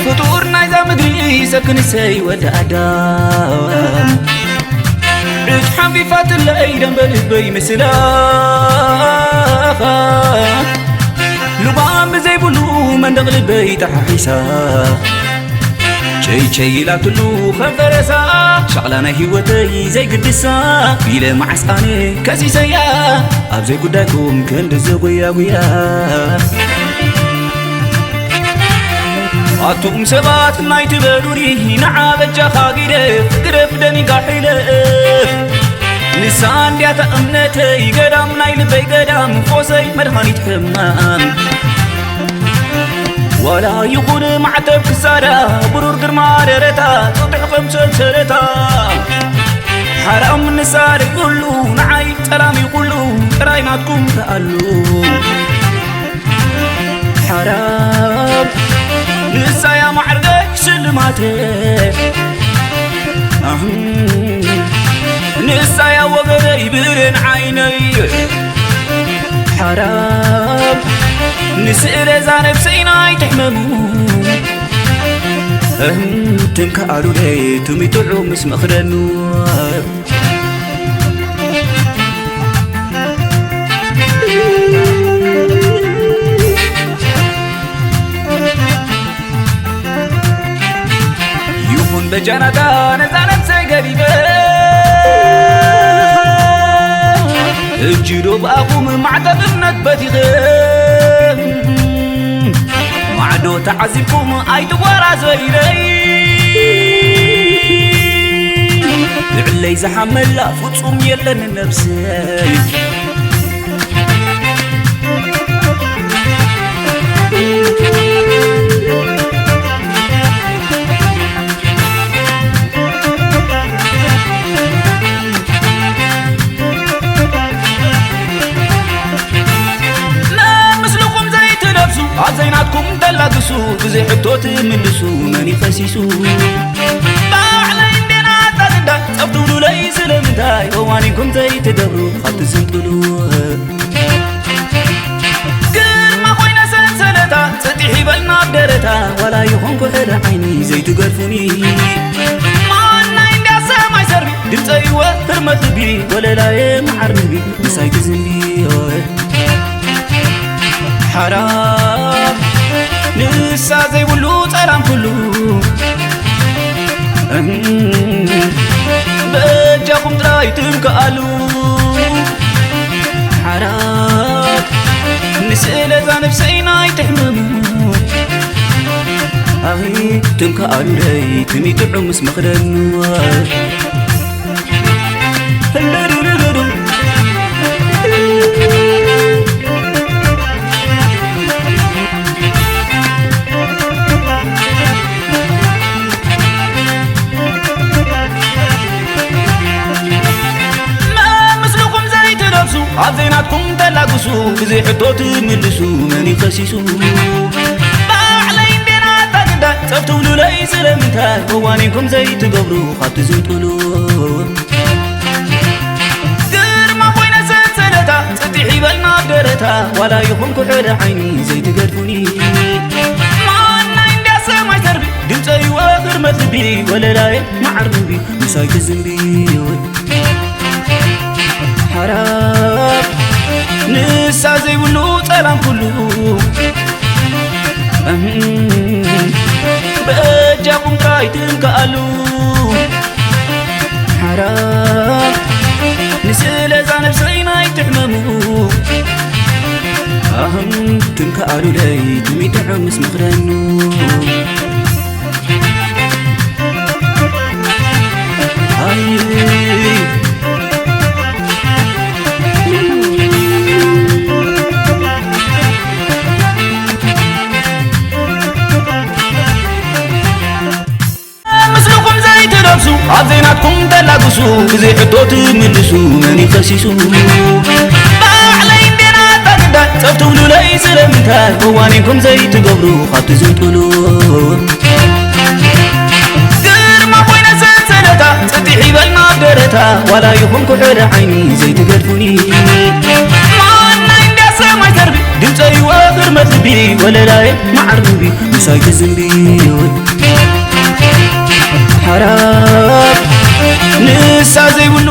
ፍጡር ናይዛ ምድሪ ሰብ ክንሰይ ወዲ ኣዳም፣ ዕጭ ሓንፊፋትለይ ደንበ ልበይ ምስላኻ። ልባም ብዘይብሉ መንደቕ ልበይ ተሓሒሳ፣ ቸይ ቸይ ኢላትሉ ከም ፈረሳ። ሻቕላ ናይ ህይወተይ ዘይግድሳ፣ ኢለ መዓስ ኣነ ከሲሰያ፣ ኣብ ዘይጉዳይኩም ክንዲ ዘጉያጉያ። ኣቱም ሰባት ናይ ትበሉኒ፣ ንዓ በጃኻ ግደፍ፣ ግደፍ ደኒጋ ሕለፍ። ንሳ እንድያታ እምነተይ፣ ገዳም ናይ ልበይ ገዳም፣ ፎሰይ መድሃኒት ሕማም። ዋላ ይኹን ማዕተብ ክሳዳ፣ ብሩር ግርማ ደረታ፣ ጥጡሕ ከም ሰንሰለታ። ሓራም ንሳ ደይብሉ ንዓይ ጸላም እዩ ኩሉ፣ ጥራይ ናትኩም ከኣሉ። ሓራም ንሳያ ማዕርገይ ሽልማተይ፣ ኣህም ንሳያ ወገነይ ብሌን ዓይነይ። ሓራም ንስእለ እዛ ነብሰይና ኣይትሕመሙ። እህም ትም ከኣሉለይ ትም ይጥዑ ምስ መኽደኑ። ይኹን በጃናታ ነፃነት ዘይገዲፈ፣ እጅዶ ብኣኹም ማዕተብ እምነት በቲኸ፣ ማዕዶ ተዓዚብኩም ኣይትጓራዞ ኢለይ። ልዕለይ ዝሓመላ ፍጹም የለን ነብሰይ። መን ምስልኹም ዘይትለብሱ፣ ኣብ ዘይናትኩም ተላግሱ፣ ብዘይ ሕቶ ትምልሱ፣ መን ይኸሲሱ? ባዕለይ እንዴና ኣጻድዳ፣ ጸፍ ትብሉለይ ስለምንታይ? እዋኒንኩም ዘይትደብሩ፣ ካብ ትዝንጥሉ። ግርማ ኮይነ ሰንሰለታ፣ ጸጢሕ ይበልና ኣብ ደረታ፣ ዋላ ይኹን ኩሕሊ ዓይኒ ዘይትገድፉኒ። ማናይ እንድያ ሰማይ ሰርቢ፣ ድምጸይ እወ ህርመት ልቢ፣ ወለላየ መዓር ምግቢ፣ ምሳይ ትዝንቢ። ሓራም ንሳ ዘይብሉ ጸላም ኩሉ፣ እም፣ በጃኹም ጥራይ ትምክኣሉ። ሓራም ንስእለ እዛ ነብሰይና ኣይትሕመሙ። ኣኺ ትምክኣሉለይ ትም ይጥዑ ምስ መኽደኑ። ምስልኹም ዘይትለብሱ፣ ኣብ ዘይናትኩም ተላግሱ፣ ብዘይ ሕቶ ትምልሱ፣ መን ይኸሲሱ? ባዕለይ እንዴና ኣጣ ግዳይ፣ ጸፍ ትብሉለይ ስለምንታይ? እዋኒንኩም ዘይትገብሩ፣ ካብ ትዝንጥሉ። ግርማ ኮይነ ሰንሰለታ፣ ጽጢሕ ይበልና ኣብ ደረታ፣ ዋላ ይኹን ኩሕሊ ዓይኒ ዘይትገድፉኒ። ማናይ እንድያ ሰማይ ተርቢ፣ ድምጸይ ወ ህርመት ልቢ፣ ወለላየ መዓር ምግቢ፣ ምሳይ ትዝንቢ። ሓራም ንሳ ዘይብሉ ጸላም ኩሉ፣ እህም፣ በጃኹም ጥራይ ትምክኣሉ። ሓራም ንስእለ እዛ ነብሰይና ኣይትሕመሙ። ኣህም ትምክኣሉለይ ትም ይጥዑ ምስ መኽደኑ። ምስልኹም ዘይትለብሱ፣ ኣብ ዘይናትኩም ተላግሱ፣ ብዘይ ሕቶ ትምልሱ፣ መን ይኸሲሱ? ባዕለይ እንዴና ኣጣ ግዳይ፣ ጸፍ ትብሉለይ ስለምንታይ? እዋኒንኩም ዘይትገብሩ፣ ካብ ትዝንጥሉ። ግርማ ኮይነ ሰንሰለታ፣ ጽጢሕ ይበልና ኣብ ደረታ፣ ዋላ ይኹን ኩሕለ ዓይኒ ዘይትገድፉኒ። ማናይ እንዳ ሰማይ ተርቢ ድምፀይ ወግር መትቢ ወለላይ መዓር ምግቢ ምሳይ ትዝንቢ ሓራብ ንሳ ዘይብሉ